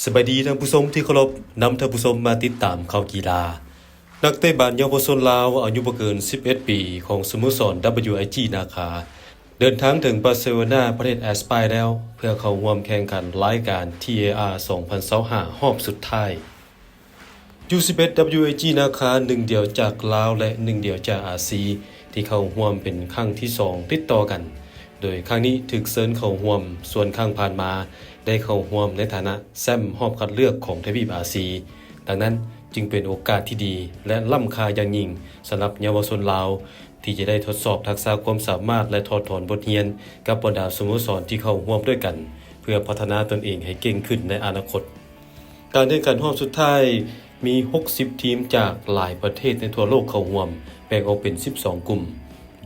ສະບາຍດີທ່ານຜູ້ຊົມທີ່ເຄົາລົບ, ນຳທ່ານຜູ້ຊົມມາຕິດຕາມຂ່າວກິລາ. ນັກເຕະບານເຍົາວະຊົນລາວອາຍຸບໍ່ເກີນສິບເອັດປີຂອງສະໂມສອນ WIG ນາຄາ ເດີນທາງເຖິງບາເຊໂລນາ ປະເທດແອັດສະປາຍແລ້ວ ເພື່ອເຂົ້າຮ່ວມແຂ່ງຂັນລາຍການ TAR ສອງພັນຊາວຫ້າ ຮອບສຸດທ້າຍ. ຢູສິບເອັດ WIG ນາຄາ ໜຶ່ງດຽວຈາກລາວ ແລະ ໜຶ່ງດຽວຈາກອາຊີ ທີ່ເຂົ້າຮ່ວມເປັນຄັ້ງທີສອງຕິດຕໍ່ກັນ, ໂດຍຄັ້ງນີ້ຖືກເຊີນເຂົ້າຮ່ວມ, ສ່ວນຄັ້ງຜ່ານມາໄດ້ເຂົ້າຮ່ວມໃນຖານະແຊ້ມຮອບຄັດເລືອກຂອງທະວີບອາຊີ. ດັ່ງນັ້ນຈຶ່ງເປັນໂອກາດທີ່ດີ ແລະ ລ້ຳຄ່າຢ່າງຍິ່ງສຳລັບເຍົາວະຊົນລາວ ທີ່ຈະໄດ້ທົດສອບທັກສະຄວາມສາມາດ ແລະ ຖອດຖອນບົດຮຽນກັບບັນດາສະໂມສອນທີ່ເຂົ້າຮ່ວມດ້ວຍກັນ ເພື່ອພັດທະນາຕົນເອງໃຫ້ເກັ່ງຂຶ້ນໃນອະນາຄົດ. ການແຂ່ງຂັນຮອບສຸດທ້າຍມີຫົກສິບທີມຈາກຫຼາຍປະເທດໃນທົ່ວໂລກເຂົ້າຮ່ວມ, ແບ່ງອອກເປັນສິບສອງກຸ່ມ.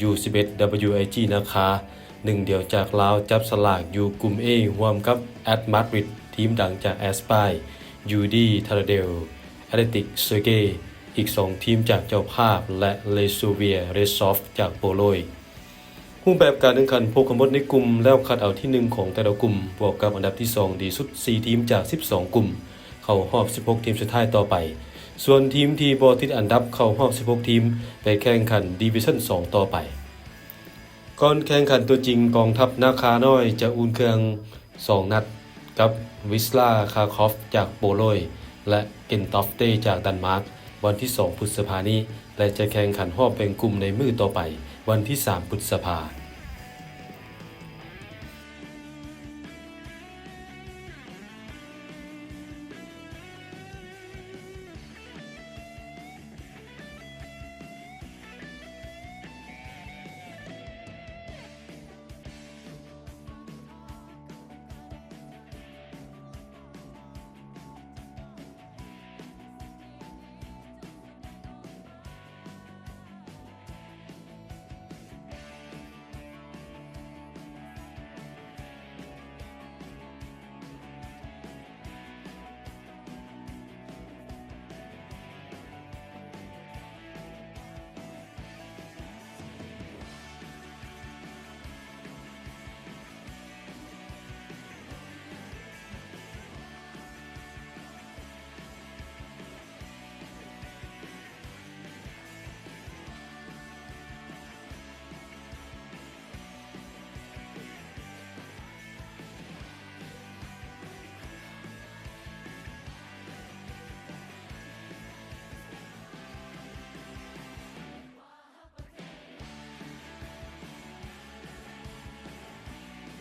ຢູສິບເອັດ WIG ນາຄາ ໜຶ່ງດຽວຈາກລາວ ຈັບສະຫຼາກຢູ່ກຸ່ມ A ຮ່ວມກັບ At Madrid ທີມດັງຈາກແອັດສະປາຍ, UD Teradil, Athletic Sergier ອີກສອງທີມຈາກເຈົ້າພາບ ແລະ Lezowice Rzeszów ຈາກໂປໂລຍ. ຮູບແບບການແຂ່ງຂັນພົບກັນໝົດໃນກຸ່ມ ແລ້ວຄັດເອົາທີໜຶ່ງຂອງແຕ່ລະກຸ່ມ ບວກກັບອັນດັບທີສອງດີສຸດສີ່ທີມຈາກສິບສອງກຸ່ມ ເຂົ້າຮອບສິບຫົກທີມສຸດທ້າຍຕໍ່ໄປ. ສ່ວນທີມທີ່ບໍ່ຕິດອັນດັບເຂົ້າຮອບສິບຫົກທີມ ໄປແຂ່ງຂັນ Division ສອງຕໍ່ໄປ. ກ່ອນແຂ່ງຂັນຕົວຈິງ, ກອງທັບນາຄານ້ອຍຈະອຸ່ນເຄື່ອງສອງນັດກັບ Wisła Kraków ຈາກໂປໂລຍ ແລະ Gentofte ຈາກດັນມາກ ວັນທີສອງ ພຶດສະພານີ້ ແລະ ຈະແຂ່ງຂັນຮອບແບ່ງກຸ່ມໃນມື້ຕໍ່ໄປ ວັນທີສາມ ພຶດສະພາ.